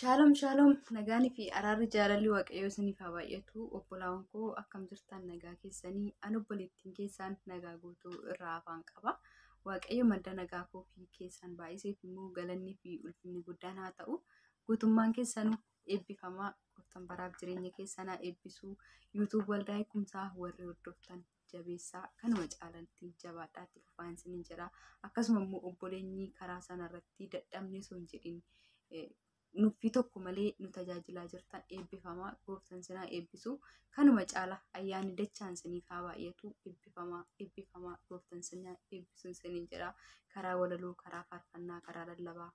Shaaloom shaaloom, nagaanii fi araarri jaalalli Waaqayyoo isiniif haa baay'atu. Obbolaawwan koo, akkam jirtan? Nagaa keessanii? Ani obboleettiin keessaan nagaa guutuu irraa afaan qaba. Waaqayyo madda nagaa koo fi keessan baay'iseef immoo galannii fi ulfinni guddaan haa ta'u. Guutummaan keessanuu eebbifamaa. Gooftaan baraaf jireenya keessanaa eebbisuu. YouTube Waldaa Hiikumsaa warri hordoftan jabeessaa, kanuma caalatti jabaadhaatti fufaa isiniin jedha. Akkasuma immoo obboleenyi karaa sanarratti dadhabnee osoo hin jedhin nuffii tokko malee nu tajaajilaa jirtan, eebbifamaa. Gooftaan sinaa eebbisu. Kanuma caala ayyaanni dachaan isiniif haa baay'atu. Eebbifamaa, eebbifamaa, gooftaan sinaa eebbisu isiniin jedha. Karaa walaloo, karaa faarfannaa, karaa lallabaa,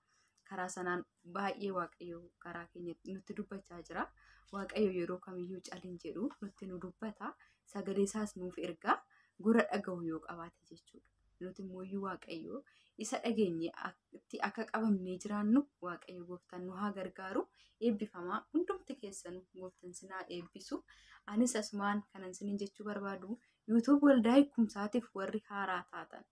karaa sanaan baay'ee Waaqayyo karaa keenya nutti dubbachaa jira. Waaqayyo yeroo kamiyyuu calin jedhu nutti nu dubbata. Sagalee isaas nuuf ergaa, gurra dhaga'u yoo qabaate jechuudha. Nuti immoo Waaqayyo isa dhageenye itti akka qabamnee jiraannu Waaqayyo gooftaan nu haa gargaaru. Eebbifamaa hundumti keessanuu, gooftaan sinaa eebbisu. Anis asumaan kanan isiniin jechuu barbaadu, YouTube Waldaa Hiikumsaatiif warri haaraa taatan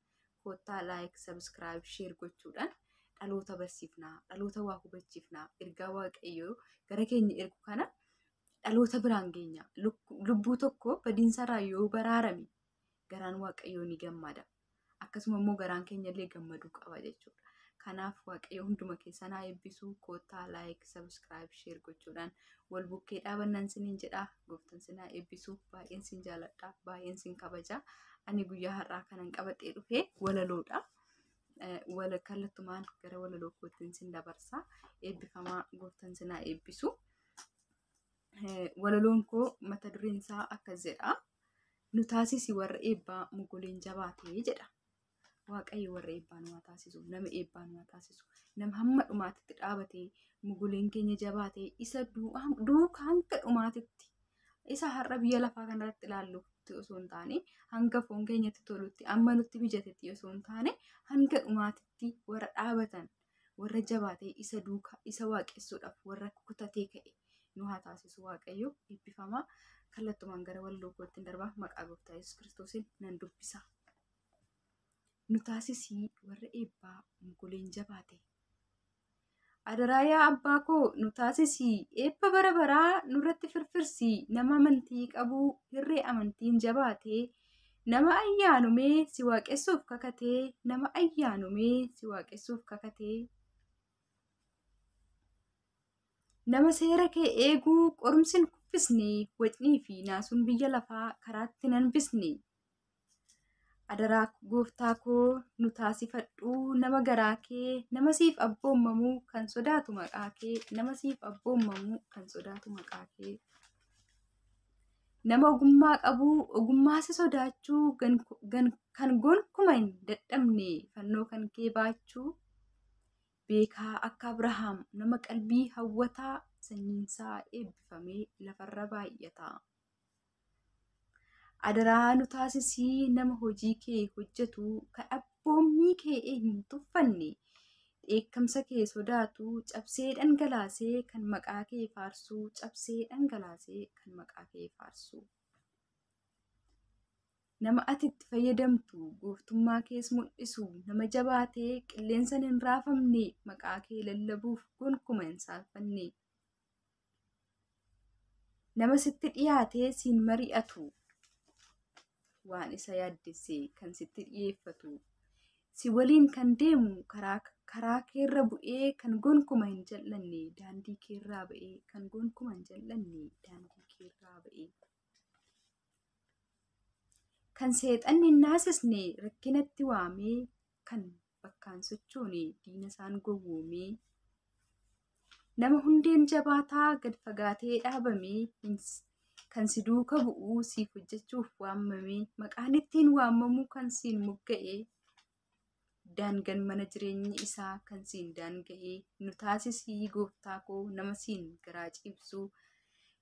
kottaa like, subscribe, share gochuudhaan dhaloota barsiifnaa, dhaloota waa hubachiifnaa, ergaa Waaqayyoo gara keenya ergu kana dhaloota biraan geenya. Lubbuu tokko badiinsarraa yoo baraarame garaan Waaqayyoo ni gammada. Akkasuma immoo garaan keenya illee gammaduu qaba jechuudha. Kanaaf Waaqayyo hunduma keessan haa eebbisu. Kottaa like, subscribe, share gochuudhaan wal bukkee dhaabannaan siniin jedha. Gooftaan sin haa eebbisu. Baay'een sin jaaladha. Baay'een sin kabaja. Ani guyyaa har'aa kanan qabadhee dhufee walaloodha. Wala kallattumaan gara walaloo kootiin sin dabarsa. Eebbifamaa, gooftaan sin haa eebbisu. Walaloon koo mata dureen isaa akkas jedha. "Nu taasisi warra eebbaa mogoleen jabaatee" jedha. Waaqayyo warra eebbaa nu haa taasisu. Nama eebbaa nu haa taasisu. Nama hamma dhumaatitti dhaabatee, mogoleen keenya jabaatee, isa duukaa hanga dhumaatitti, isa har'a biyya lafaa kanarratti ilaallutti osoo hin taane, hanga foon keenyatti tolutti, amma nutti mijatetti osoo hin taane, hanga dhumaatitti warra dhaabatan, warra jabaatee isa duukaa isa waaqessuudhaaf warra kutatee ka'e nu haa taasisu Waaqayyo. Eebbifamaa. Kallattumaan gara walaloo kootti darbaa, maqaa gooftaa Yesuus Kiristoosiin nan dubbisa. "Nu taasisii warra eebbaa mogoleen jabaate." Adaraa yaa abbaa koo, nu taasisii, eebba bara baraa nurratti firfirsii, nama amantii qabuu, hirree amantiin jabaatee, nama ayyaanumee si waaqessuuf kakatee, nama ayyaanumee si waaqessuuf kakatee. Nama seera kee eeguu qorumsi hin kuffisne, wacnii fi naasuun biyya lafaa karaatti hin hanbisne. Adaraa gooftaa koo, nu taasifadhu nama garaa kee, nama siif abboommamuu kan sodaatu maqaa kee, nama siif abboommamuu kan sodaatu maqaa kee. Nama ogummaa qabu, ogummaa si sodaachuu, kan gonkuma hin dadhabne fannoo kan kee baachuu. Beekaa akka Abrahaam, nama qalbii hawwataa, sanyiinsaa eebbifamee lafarra baay'ata. Adaraa nu taasisii nama hojii kee hojjetu, kan abboommii kee hin tuffanne, dheekkamsa kee sodaatu, cabsee dhangalaasee kan maqaa kee faarsu, cabsee dhangalaasee kan maqaa kee faarsu. Nama ati itti fayyadamtu, gooftummaa kees mul'isu, nama jabaatee qilleensan hin raafamne, maqaa kee lallabuuf gonkuma hin saalfanne. Nama sitti dhiyaatee siin mari'atu, waan isa yaaddesse kan sitti dhiyeeffatu, si waliin kan deemu, karaa keerra bu'ee kan gonkuma hin jal'anne, daandii keerraa ba'ee kan gonkuma hin jal'anne, daandii keerraa ba'ee. Kan seexanni hin naasisne rakkinatti waamee, kan bakkaan sochoone diina isaan gowwoomee. Nama hundeen jabaataa gad fagaatee dhaabamee, kan si duuka bu'uu siif hojjechuuf waamamee, maqaan ittiin waamamu kan siin mogga'ee, daangaan mana jireenya isaa kan siin daanga'ee, nu taasisii gooftaa koo nama siin garaa ciibsuu,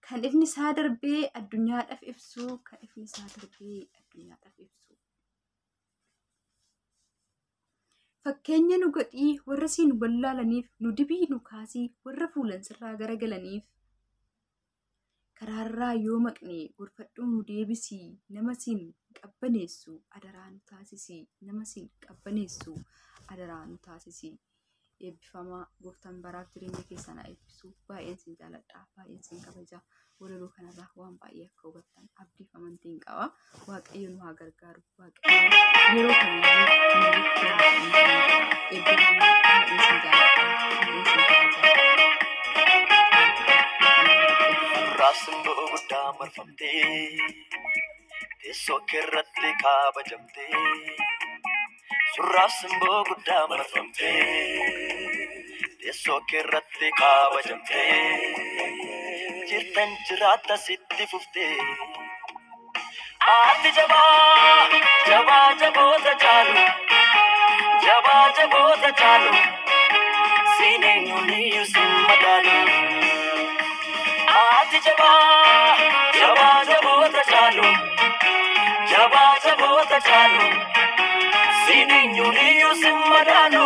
kan ifni isaa darbee addunyaadhaaf ibsuu, kan ifni isaa darbee addunyaadhaaf ibsu. Fakkeenya nu godhii warra siin wallaalaniif, nu dibii nu kaasii warra fuulan sirraa garagalaniif. Karaarraa yoo maqne gorfadhuu nu deebisii, nama siin qabbaneessu adaraa nu taasisii, nama siin qabbaneessu adaraa nu taasisii. Eebbifamaa gooftaan baraaf jireenya keessan haa eebbisu. Baay'een sin jaaladha. Baay'een sin kabaja. Walaloo kanarraa waan baay'ee akka hubattan abdiif amantiin qaba. Waaqayyo nu haa gargaaru. Waaqayyo yeroo kamiyyuu nu eebbifamaa baay'een sin jaaladha. Baay'een sin kabaja. Raasindoo guddaa marfamtee teessoo keerratti kabajamtee surraaf simboo guddaa marfamtee teessoo keerratti kabajamtee jirtan jiraatta sitti fuftee ati jabaa jabaa jaboota caalu jabaa jaboota caalu siin eenyuun iyyuu sin madaalu. Ati jabaa jabaa jaboota caalu jabaa jaboota caalu siin eenyuun iyyuu sin madaalu.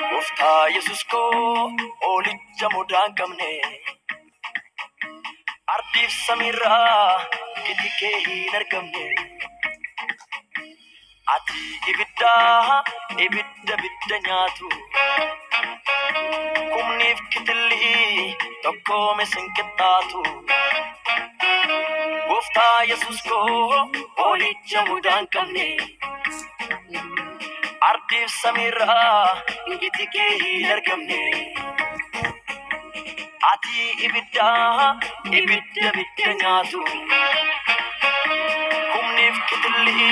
Gooftaa Yesuus koo olicha mudaa hin qabne. Ardiif samiirraa giti kee hin argamne. Ati ibidda ibidda bidda nyaatu. Kumniif kitilli tokkoome sin qixxaatu. Gooftaa Yesuus koo olicha mudaa hin qabne. Ardiif samiirraa giti kee hin argamne. Ati ibidda ibidda bidda nyaatu. Kumniif kitilli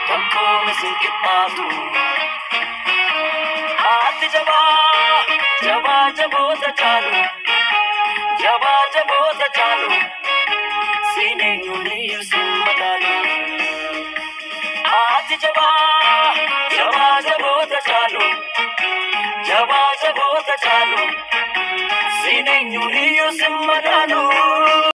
tokkoome sin qixxaatu. Ati jabaa jabaa jaboota caalu jabaa jaboota caalu siin eenyuun iyyuu sin madaalu. Ati jabaa jabaa jaboota caalu jabaa jaboota caalu siin eenyuun iyyuu sin madaalu.